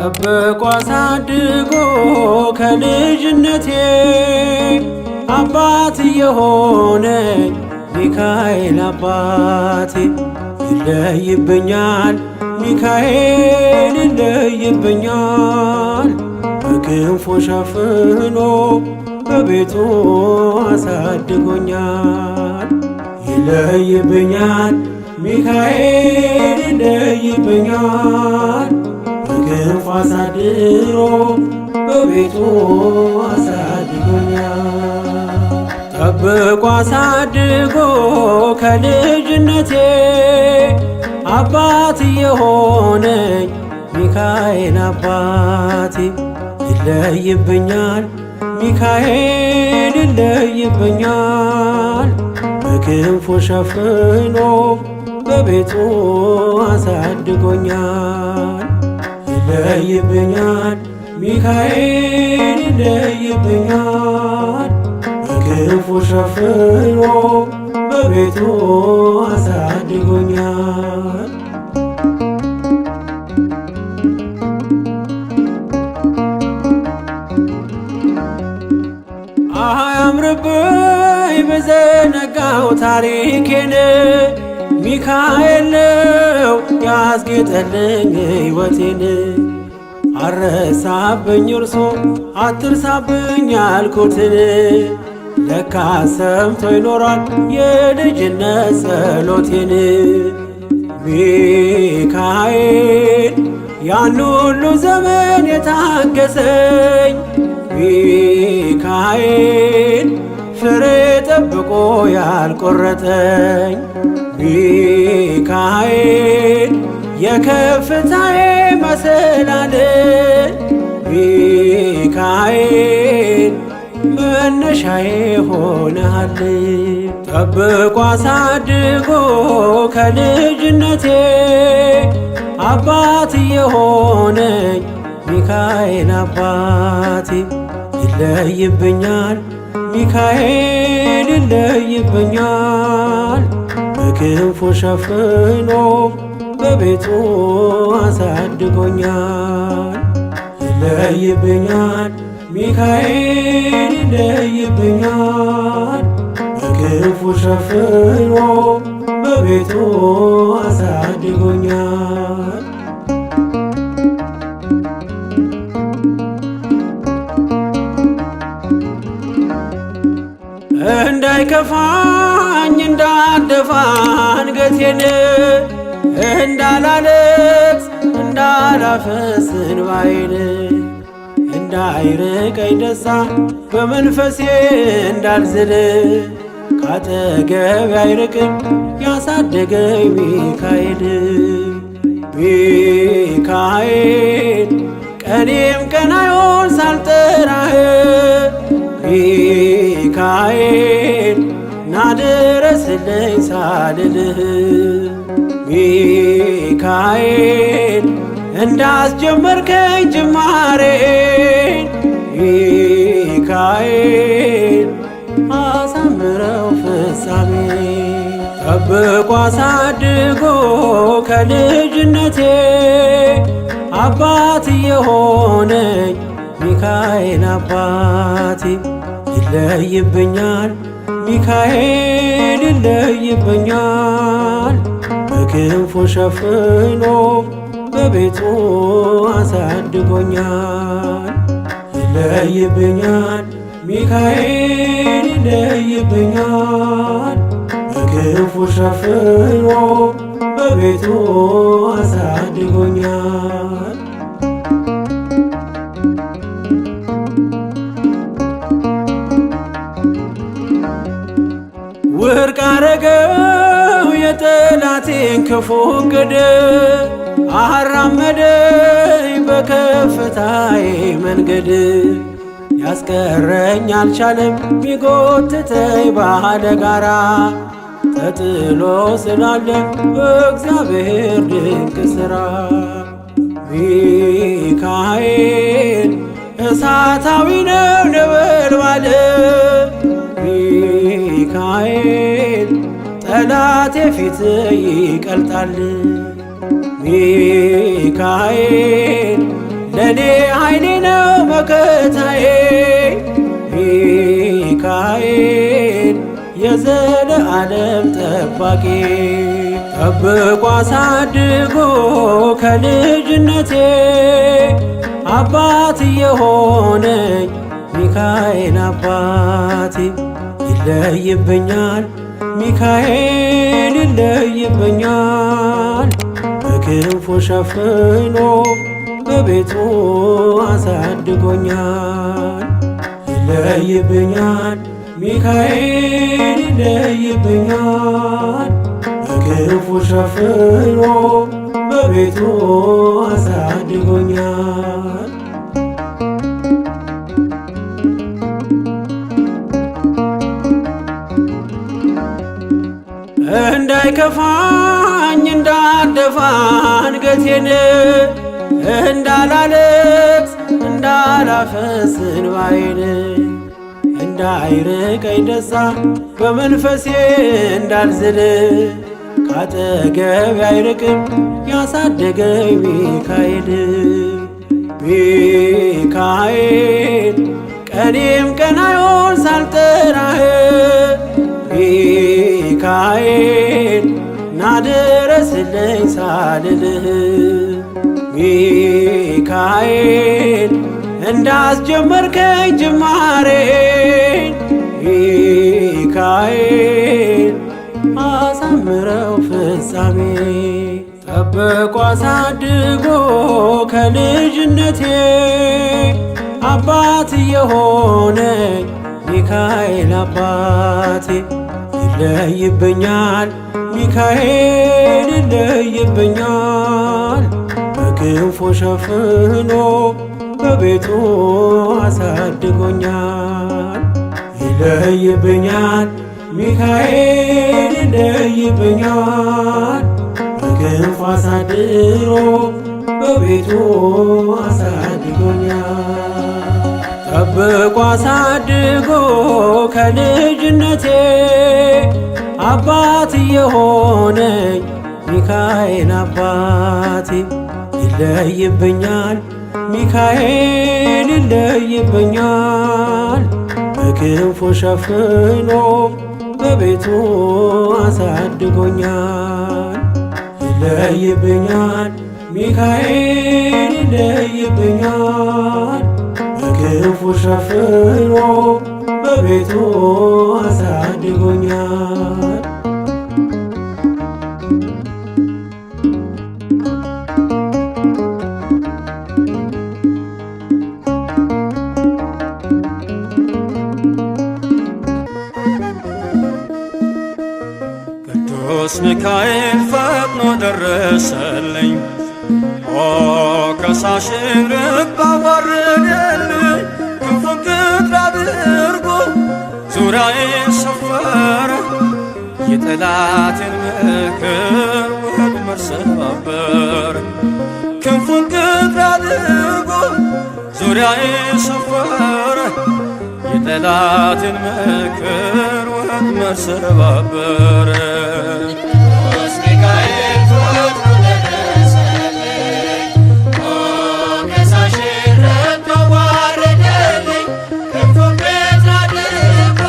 ጠብቆ አሳድጎ ከልጅነቴ አባት የሆነ ሚካኤል አባቴ ይለይብኛል፣ ሚካኤል ይለይብኛል። በክንፉ ሸፍኖ በቤቱ አሳድጎኛል። ይለይብኛል፣ ሚካኤል ይለይብኛል። በክንፉ አሳድሮ በቤቱ አሳድጎኛል። ጠብቆ አሳድጎ ከልጅነቴ አባት የሆነኝ ሚካኤል አባቴ ይለይብኛል፣ ሚካኤል ይለይብኛል። በክንፉ ሸፍኖ በቤቱ አሳድጎኛል። ይለይብኛል፣ ሚካኤል ይለይብኛል። በክንፉ ሸፍኖ በቤቱ አሳድጎኛል። አያምርብኝ በዘነጋው ታሪኬን፣ ሚካኤል ነው ያስጌጠልኝ ሕይወቴን። አረሳብኝ እርሶ አትርሳብኝ ያልኩትን፣ ለካ ሰምቶ ይኖራል የልጅነት ጸሎቴን። ሚካኤል ያን ሁሉ ዘመን የታገሰኝ፣ ሚካኤል ፍሬ ጠብቆ ያልቆረጠኝ፣ ሚካኤል የከፍታዬ መሰላል፣ ሚካኤል መነሻዬ ሆነሃል። ጠብቆ አሳድጎ ከልጅነቴ አባት የሆነኝ ሚካኤል አባቴ ይለይብኛል፣ ሚካኤል ይለይብኛል። በክንፉ ሸፍኖ በቤቱ አሳድጎኛል። ይለይብኛል፣ ሚካኤል ይለይብኛል። በክንፉ ሸፍኖ በቤቱ አሳድጎኛል። እንዳይከፋኝ እንዳልደፋ አንገቴን፣ እንዳላለቅስ እንዳላፈስ እንባዬን፣ እንዳይርቀኝ ደስታ በመንፈሴ እንዳልዝል፣ ካጠገቤ አይርቅም ያሳደገኝ ሚካኤል። ሚካኤል ቀኔም ቀናዮን ሳልጠራህ፣ ሚካኤል ናድረስልኝ ሳልልህ፣ ሚካኤል እንዳስጀመርከኝ ጅማሬን፣ ሚካኤል አሳምረው ፍጻሜ። ጠብቆ አሳድጎ ከልጅነቴ አባት የሆነኝ ሚካኤል አባቴ ይለይብኛል፣ ሚካኤል ይለይብኛል። በክንፉ ሸፍኖ በቤቱ አሳድጎኛል። ይለይብኛል፣ ሚካኤል ይለይብኛል። በክንፉ ሸፍኖ በቤቱ አሳድጎኛል። ውድቅ አረገው የጠላቴን ክፉ እቅድ፣ አራመደኝ በከፍታዬ መንገድ። ያስቀረኝ አልቻለም ቢጎትተኝ ባለ ጋራ፣ ተጥሎ ስላለ በእግዚአብሔር ድንቅ ሥራ። ሚካኤል እሳታዊ ነው ነበልባል፣ ሚካኤል ጠላቴ ፊት ይቀልጣል። ሚካኤል የዘለዓለም ጠባቂ። ጠብቆ አሳድጎ ከልጅነቴ አባት የሆነኝ ሚካኤል አባቴ። ይለይብኛል ሚካኤል ይለይብኛል፣ በክንፉ ሸፍኖ በቤቱ አሳድጎኛል። ይለይብኛል ሚካኤል ይለይብኛል፣ በክንፉ ሸፍኖ በቤቱ አሳድጎኛል። እንዳይከፋኝ እንዳልደፋ አንገቴን፣ እንዳላለቅስ እንዳላፈስ እንባዬን፣ እንዳይርቀኝ ደስታ በመንፈሴ እንዳልዝል፣ ካጠገቤ አይርቅም ያሳደገኝ ሚካኤል። ሚካኤል ቀኔም ቀናዮን ሳልጠራህ፣ ሚካኤል ናድረስልኝ ሳልልህ፣ ሚካኤል እንዳስጀመርከኝ ጅማሬን፣ ሚካኤል አሳምረው ፍጻሜ። ጠብቆ አሳድጎ ከልጅነቴ አባት የሆነኝ ሚካኤል አባቴ። ይለይብኛል ሚካኤል ይለይብኛል፣ በክንፉ ሸፍኖ በቤቱ አሳድጎኛል። ይለይብኛል ሚካኤል ይለይብኛል፣ በክንፉ አሳድሮ በቤቱ አሳድጎኛል። ጠብቆ አሳድጎ ከልጅነቴ አባት የሆነኝ ሚካኤል አባቴ። ይለይብኛል ሚካኤል ይለይብኛል፣ በክንፉ ሸፍኖ በቤቱ አሳድጎኛል። ይለይብኛል ሚካኤል ይለይብኛል፣ በክንፉ ሸፍኖ በቤቱ አሳድጎኛል። ቅዱስ ሚካኤል ፈጥኖ ደረሰልኝ፣ ኦ ከሳሽን ልብ አዋረደልኝ። ክንፉን ቅጥር አድርጎ ዙሪያዬን ሰፈረ፣ የጠላትን ምክር ወጥመድ ሰባበረ። ክንፉን ቅጥር አድርጎ ዙሪያዬን ሰፈረ፣ የጠላትን ምክር ወጥመድ ሰባበረ። ቅዱስ ሚካኤል ፈጥኖ ደረሰልኝ፣ ኦ ከሳሽን ረግጦ አዋረደልኝ። ክንፉን ቅጥር አድርጎ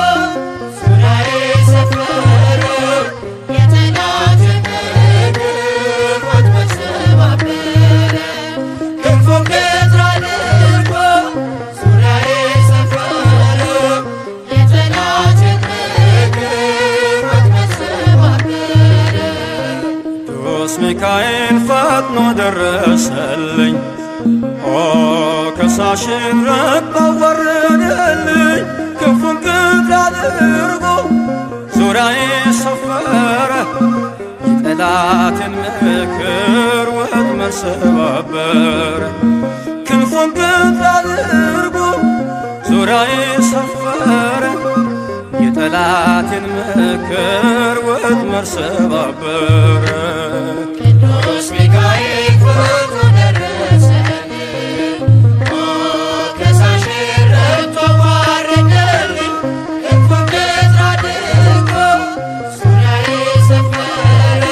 ዙሪያዬን ሰፈረ፣ የጠላትን ምክር ወጥመድ ሰባበረ። ክንፉን ቅጥር አድርጎ ዙሪያዬን ሰፈረ፣ የጠላትን ምክር ወጥመድ ሰባበረ። ቅዱስ ሚካኤል ፈጥኖ ደረሰልኝ፣ ኦ ከሳሽን ረግጦ አዋረደልኝ። ክንፉን ቅጥር አድርጎ ዙሪያዬን ሰፈረ፣ የጠላትን ምክር ወጥመድ ሰባበረ። ክንፉን ቅጥር አድርጎ ዙሪያዬን ሰፈረ፣ የጠላትን ምክር ወጥመድ ሰባበረ። ቅዱስ ሚካኤል ፈጥኖ ደረሰልኝ፣ ኦ ከሳሽን ረግጦ አዋረደልኝ። ክንፉን ቅጥር አድርጎ ዙሪያዬን ሰፈረ፣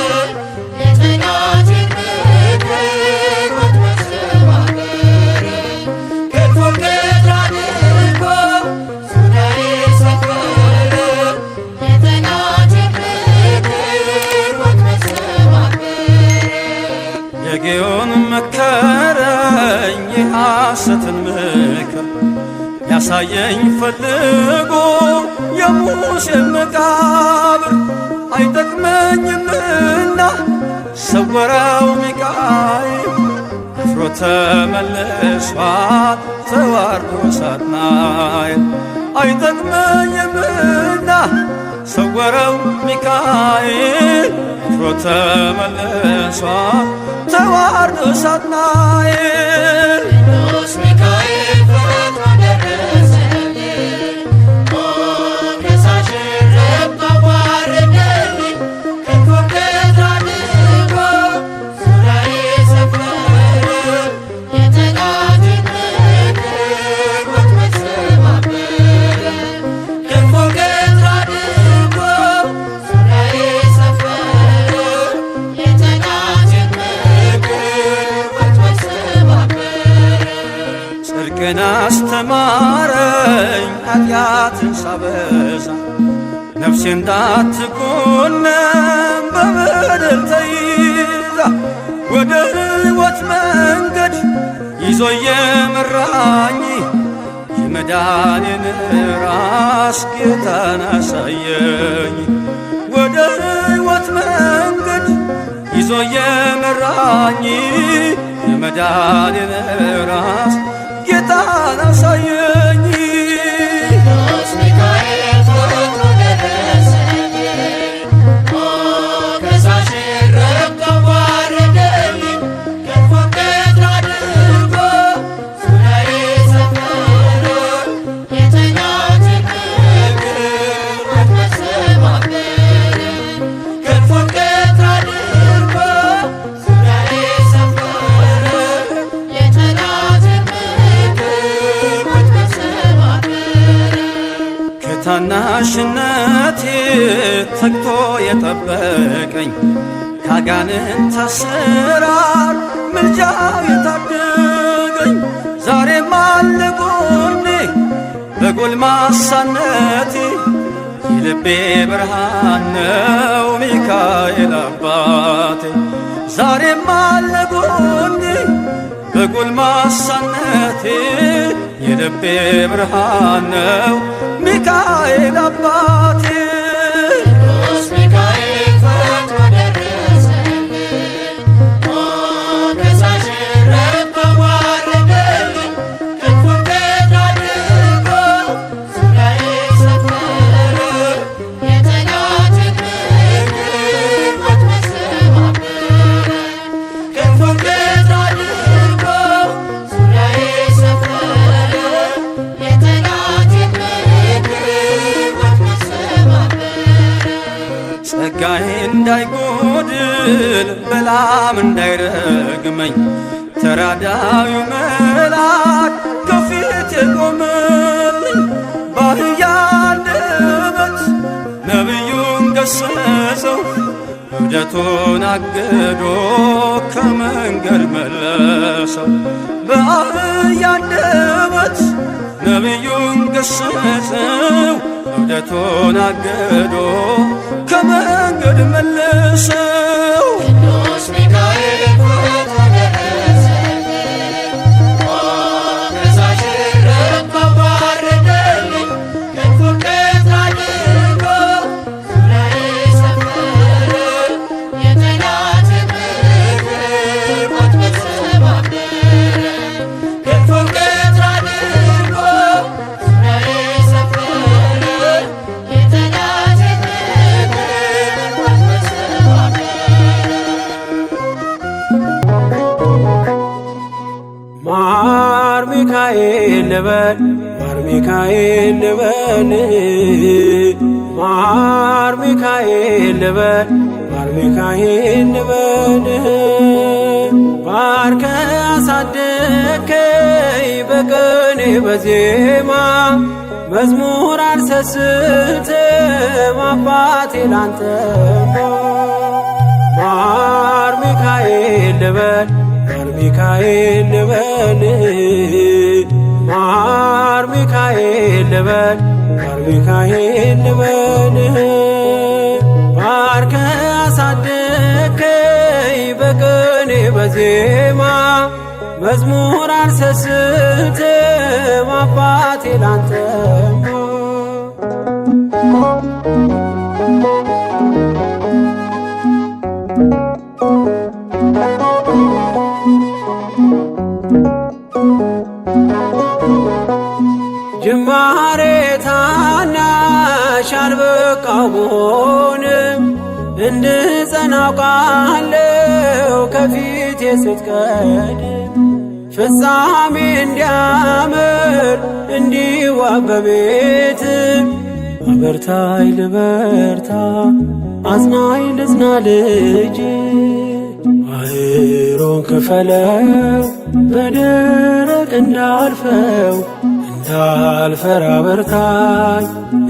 የጠላትን ምክር ወጥመድ ሰባበረ። ክንፉን ቅጥር አድርጎ ዙሪያዬን ሰፈረ፣ የጠላትን መከረኝ የሐሰትን ምክር ያሳየኝ ፈልጎ የሙሴን መቃብር አይጠቅመኝምና ሰወረው ሚካኤል አፍሮ ተመልሷል ተዋርዶ ሳጥናኤል አይጠቅመኝምና ሰወረው ሚካኤል አፍሮ ተመልሷል ተዋርዶ ሳጥናኤል። ቅዱስ ሚካኤል ፈጥኖ ደረሰልኝ፣ ከሳሽን ረግጦ አዋረደልኝ። ክንፉን ቅጥር አድርጎ ዙሪያዬ ሰፈረ፣ የጠላቴን ምክር ወጥመድ ሰባበረ። ክንፉን ቅጥር አድርጎ ዙሪያዬ ሰፈረ፣ የጠላቴን ምክር ወጥመድ ሰባበረ። ጽድቅን አስተማረኝ ኃጢአትን ሳበዛ ነፍሴ እንዳትኮነን በበደል ተይዛ ወደ ሕይወት መንገድ ይዞ የመራኝ የመዳኔን ራስ ጌታን አሳየኝ። ወደ ሕይወት መንገድ ይዞ የመራኝ የመዳኔን ራስ ጌታን አሳየኝ። ቅዱስ ሚካኤል ፈጥኖ ደረሰልኝ፣ ከሳሽን ረግጦ አዋረደልኝ። ክንፉን ቅጥር አድርጎ ዙሪያዬ ሰፈረ፣ የጠላቴን ምክር ወጥመድ ሰባበረ። ክንፉን ቅጥር አድርጎ ዙሪያዬ ሰፈረ፣ የጠላቴን ምክር ወጥመድ ሰባበረ። ከታናሽነቴ ተግቶ የጠበቀኝ ካጋንንት አሰራር ምልጃው የታደገኝ ዛሬም አለ ጎኔ በጎልማሳነቴ የልቤ ብርሃን ነው ሚካኤል አባቴ ዛሬም አለ ጎኔ በጎልማሳነቴ የልቤ ብርሃን ነው ሚካኤል አባቴ። ቅዱስ ሚካኤል ፈጥኖ ደረሰልኝ፣ ከሳሽን ረግጦ አዋረደልኝ። ክንፉን ቅጥር አድርጎ ዙሪያዬ ሰፈረ፣ የጠላቴን ምክር ወጥመድ ሰባበረ። ክንፉን ቅጥር አድርጎ ዙሪያዬ ሰፈረ፣ የጠላቴን ምክር ወጥመድ ሰባበረ። ጸጋዬ እንዳይጎድል በላም እንዳይረግመኝ ተራዳዩ መልአክ ከፊት የቆመልኝ በአህያ አንደበት ነቢዩን ገሰጸው እብደቱን አግዶ ከመንገድ መለሰው በአህያ አንደበት ነቢዩን ገሰጸው እብደቱን አግዶ ከመንገድ መለሰው። ቅዱስ ሚካኤል ፈጥኖ ደረሰልኝ፣ ከሳሽን ረግጦ አዋረደልኝ። ክንፉን ቅጥር አድርጎ ዙሪያዬ ሰፈረ፣ የጠላቴን ምክር ወጥመድ ሰባበረ። ክንፉን ቅጥር አድርጎ ዙሪያዬ ሰፈረ፣ የጠላቴን ምክር ወጥመድ ሰባበረ። ማር ሚካኤል ልበል ማር ሚካኤል ልበል ማር ሚካኤል ልበል ማር ሚካኤል ልበል ባርከ አሳደከይ በቅኔ በዜማ መዝሙር አልሰስትም አባቴ ላንተማ ማር ሚካኤል ልበል ማር ሚካኤል ልበል ማር ሚካኤል ልበል ማር ሚካኤል ልበል ባርከ አሳደከይ በቅኔ በዜ በዜማ መዝሙር አልሰስትም አባቴ ላንተማ። ጅማሬ ታናሽ አልበቃው ብሆንም እንድጸና አውቃለሁ ከፊቴ ስትቀድም ፍጻሜ እንዲያምር እንዲዋብ በቤት አበርታይ ልበርታ አጽናኝ ልጽና ልጅ ባህሩን ክፈለው በደረቅ እንዳልፈው እንዳልፈራ በርታኝ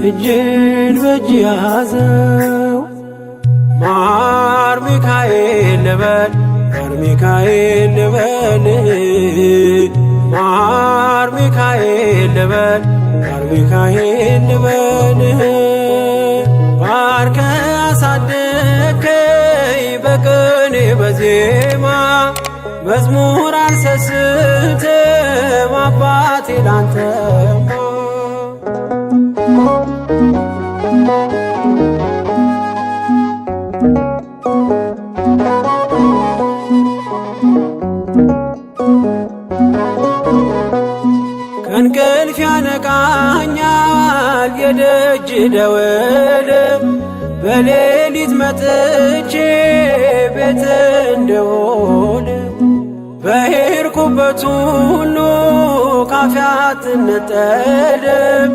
እጄን በእጅ ያዘው። ማር ሚካኤል ልበል ማር ሚካኤል ልበል ማር ሚካኤል ልበል ማር ሚካኤል ልበል ባርከ አሳደከኝ በቅኔ በዜማ መዝሙር አልሰስትም አባቴ ላንተማ። ከእንቅልፍ ያነቃኛል የደጅ ደወል በሌሊት መጥቼ ቤት እንደውል በሄድኩበት ሁሉ ካፌ አትነጠልም።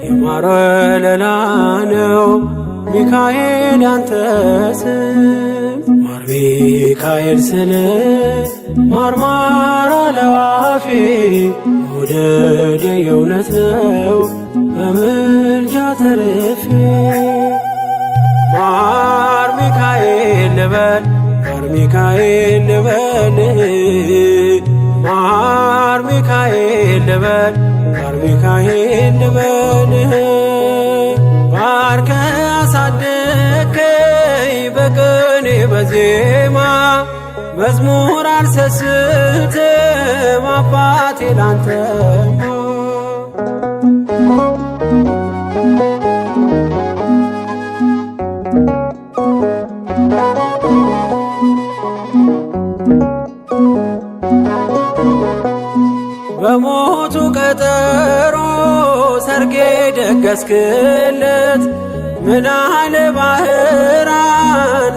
የማር ወለላ ነው ሚካኤል ያንተ ስም። ማር ሚካኤል ስል ማርማር አለዋፌ መውደድ የእውነት ነው በምልጃ ተርፌ። ማር ሚካኤል ልበል ማር ሚካኤል ልበል ማር ሚካኤል ልበል ማር ሚካኤል ልበል ባርከ አሳደከኝ በቅኔ በዜማ መዝሙር አልሰስትም አባቴ ላንተማ። በሞቱ ቀጠሮ ሰርጌ ደገስክለት ምናለ ባህራን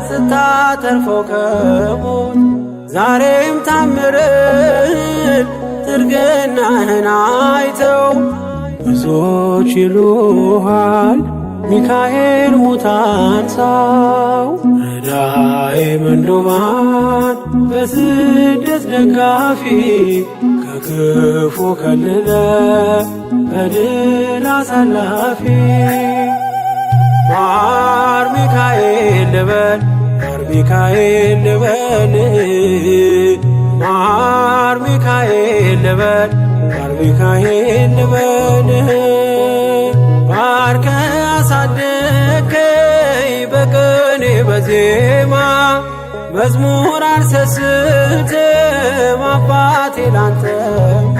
ስታተርፈው ከሞት ዛሬም ታምርህን ትርግናህን አይተው ብዙዎች ይሉሃል ሚካኤል ሙታን ሳው ረዳኤ ምንዱባን በስደት ደጋፊ ከክፉ ከልለ በድል አሳላፊ። ማር ሚካኤል ልበል ማር ሚካኤል ልበል ማር ሚካኤል ልበል ማር ሚካኤል ልበል ባርከ አሳደከኝ በቅኔ በዜማ መዝሙር አልሰስትም አባቴ ላንተማ።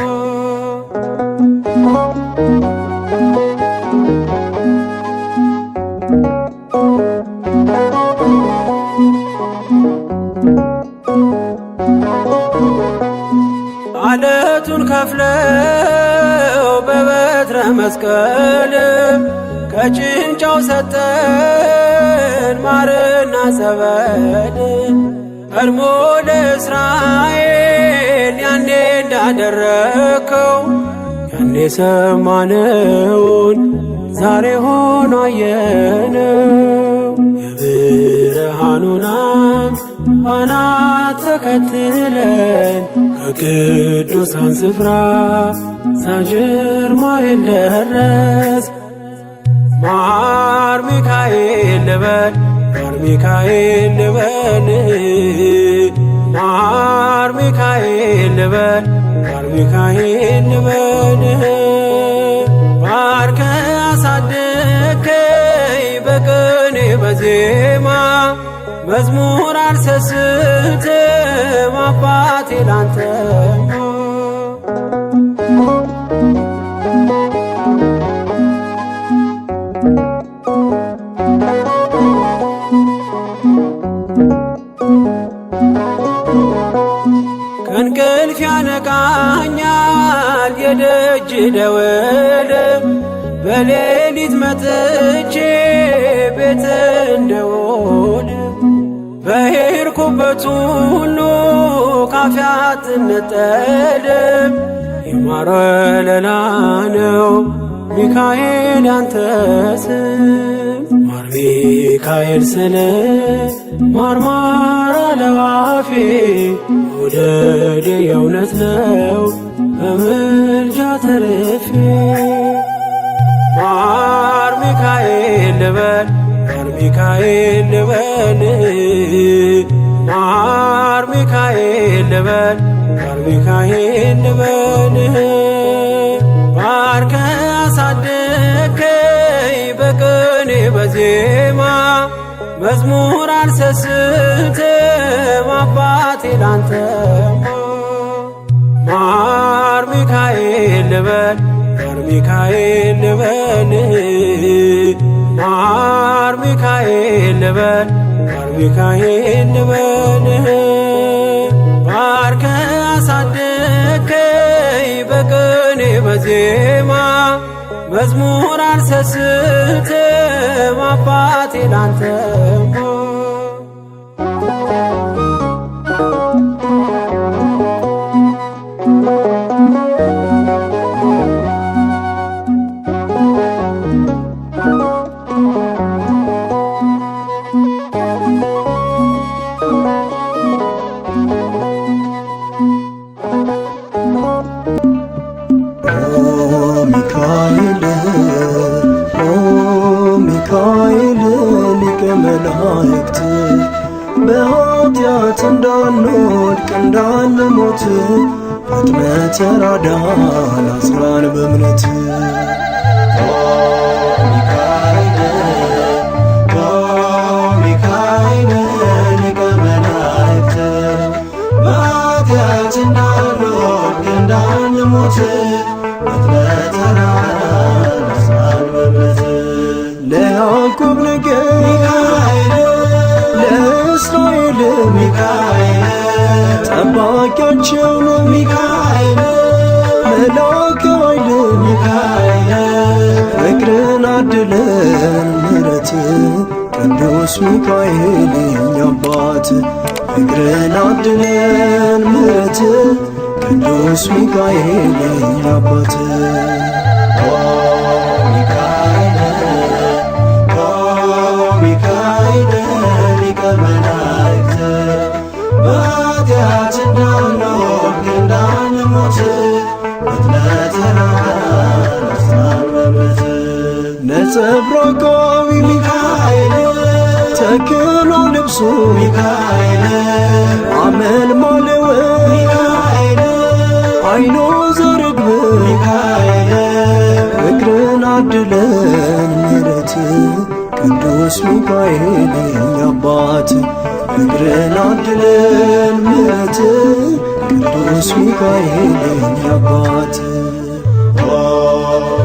አለቱን ከፍለው በበትረ መስቀል ከጭንጫው ሰጠን ማርና ጸበል ቀድሞ ለእስራኤል ያኔ እንዳደረከው ያኔ ሰማነውን ዛሬ ሆኖ አየነው። የብርሃኑን ፋና ተከትለን ከቅዱሳን ስፍራ ሳንዥርማኤል ደረስ። ማር ሚካኤል ልበል ማር ሚካኤል ልበል ማር ሚካኤል ልበል ማር ሚካኤል ልበል ባርከ አሳደከኝ በቅኔ በዜማ መዝሙር አልሰስትም አባቴ ላንተ። ከእንቅልፍ ያነቃኛል የደጅ ደወል፣ በሌሊት መጥቼ ቤት እንደውል፣ በሄድኩበት ሁሉ ካፌ አትነጠልም። የማር ወለላ ነው ሚካኤል ያንተ ስም። ማር ሚካኤል ስል ማርማር አለዋፌ፣ መውደድ የእውነት ነው በምልጃ ተርፌ። ማር ሚካኤል ልበል፣ ማር ሚካኤል ልበል፣ ማር ሚካኤል ልበል፣ ማር ሚካኤል ልበል። ባርከ አሳደግከኝ በቅኔ በዜማ፣ መዝሙር አልሰስትም አባቴ ላንተማ። ማር ሚካኤል ልበል፣ ማር ሚካኤል ልበል፣ ማር ሚካኤል ልበል፣ ማር ሚካኤል ልበል። ባርከ አሳደግከኝ በቅኔ በዜማ፣ መዝሙር አልሰስትም አባቴ ላንተማ። ሚካኤል ኦ ሚካኤል ሊቀ መላእክት፣ በኃጢአት እንዳንወድቅ እንዳንሞት ፈጥነህ ተራዳን አጽናን በእምነት። ሚካኤል ሚካኤል ሊቀ መላእክት፣ በኃጢአት እንዳንወድቅ እንዳንሞት ፈጥነህ ተራዳን አጽናን በእምነት። ለያዕቆብ ነገድ ለእስራኤል ሚካኤል ጠባቂያቸው ነው፣ ሚካኤል መላከ ኃይል ሚካኤል፣ ፍቅርን አድለን ምሕረት ቅዱስ ሚካኤል የኛ አባት፣ ፍቅርን አድለን ምሕረት ቅዱስ ሚካኤል የኛ አባት። ሚካኤል ሚካኤል ሊቀ መላእክት፣ በኃጢአት እንዳንወድቅ እንዳንሞት ፈጥነህ ተራዳን አጽናን በእምነት። ነጸብራቃዊ ሚካኤል ተክሎ ልብሱ ሚካኤል አመልማለው ሚካኤል አይኖ ዘርግብ ሚካኤል፣ ፍቅርን አድለን ምሕረት ቅዱስ ሚካኤል የኛ አባት፣ ፍቅርን አድለን ምሕረት ቅዱስ ሚካኤል የኛ አባት።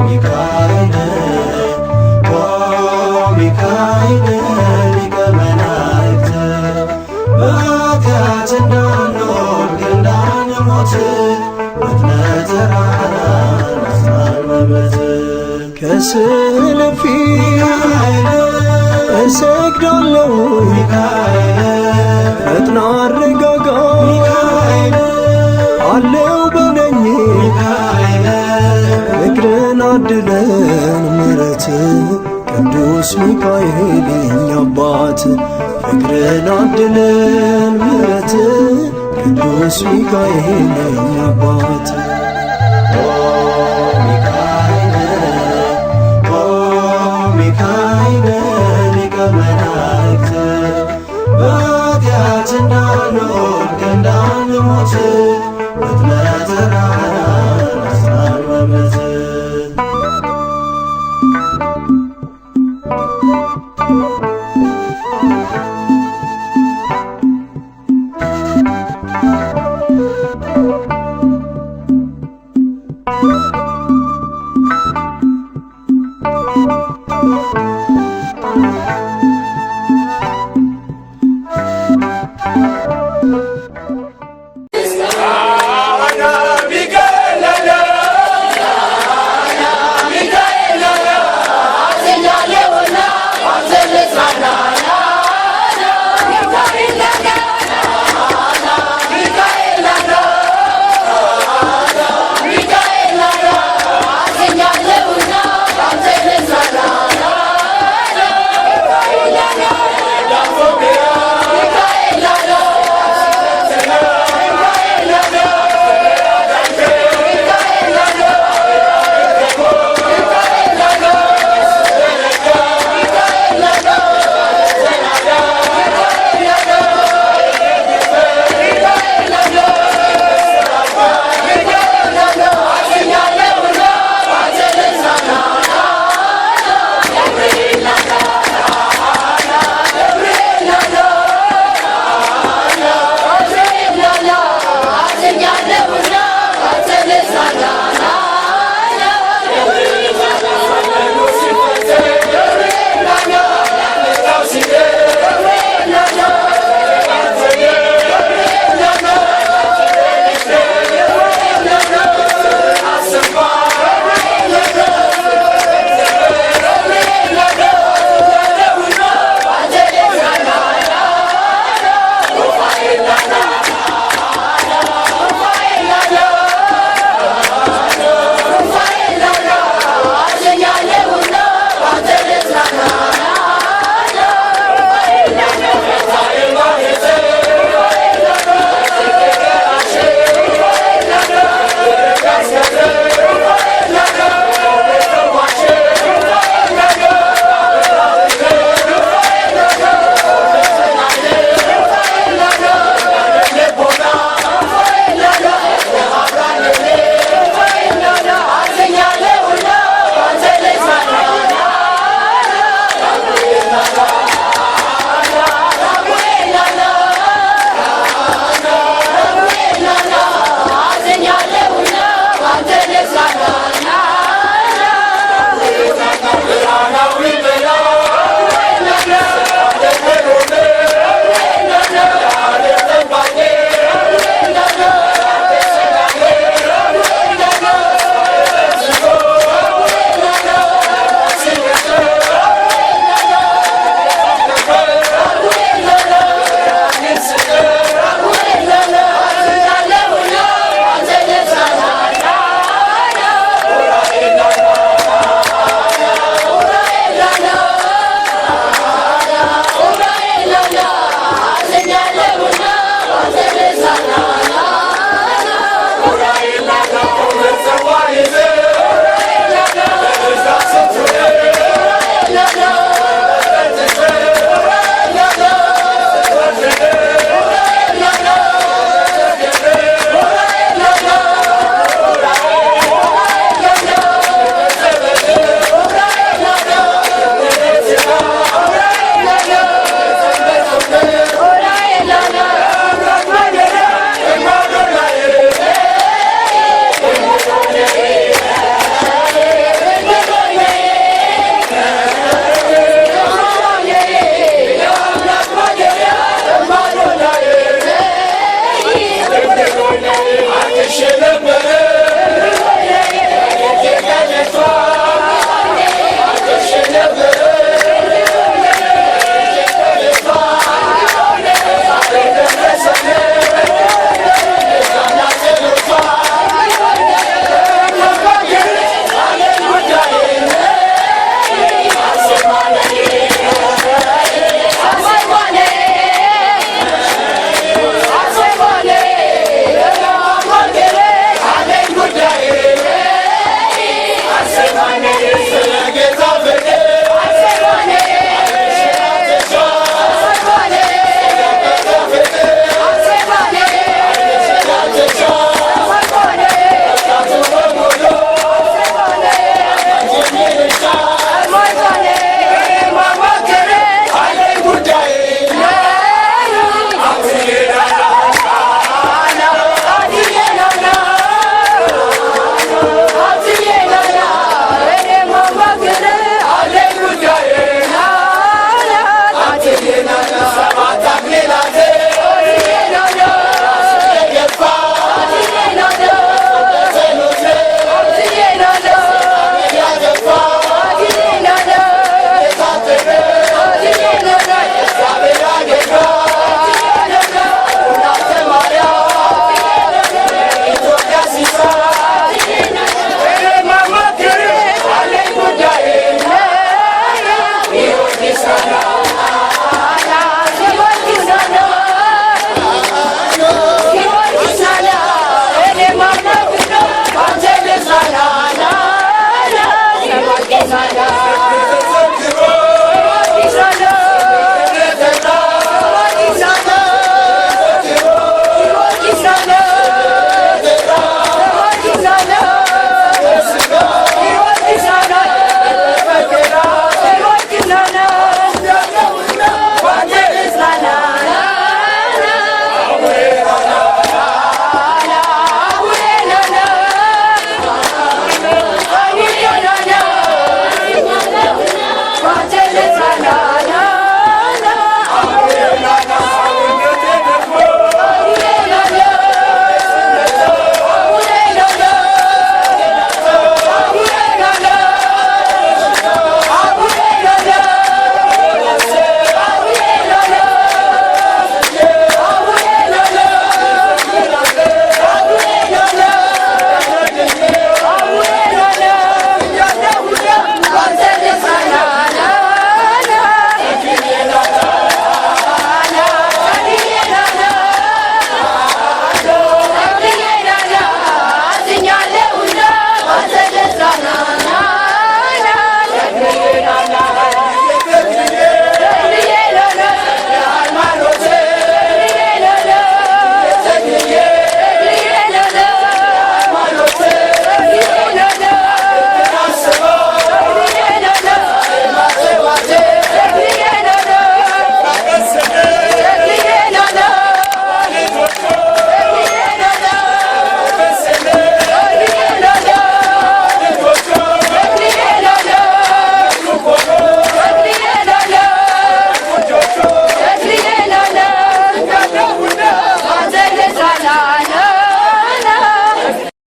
ሚካኤል ሚካኤል ሊቀ መላእክት፣ በኃጢአት እንዳንወድቅ እንዳንሞት ፈጥነህ ተራዳን አጽናን በእምነት። ከስዕል ፊት እሰግዳለሁ ሚካኤል፣ ፈጥና አረጋጋ ሚካኤል አለው በለኝ ሚካኤል፣ ፍቅርን አድለን ምሕረት ቅዱስ ሚካኤል የኛ አባት፣ ፍቅርን አድለን ምሕረት ቅዱስ ሚካኤል የኛ አባት።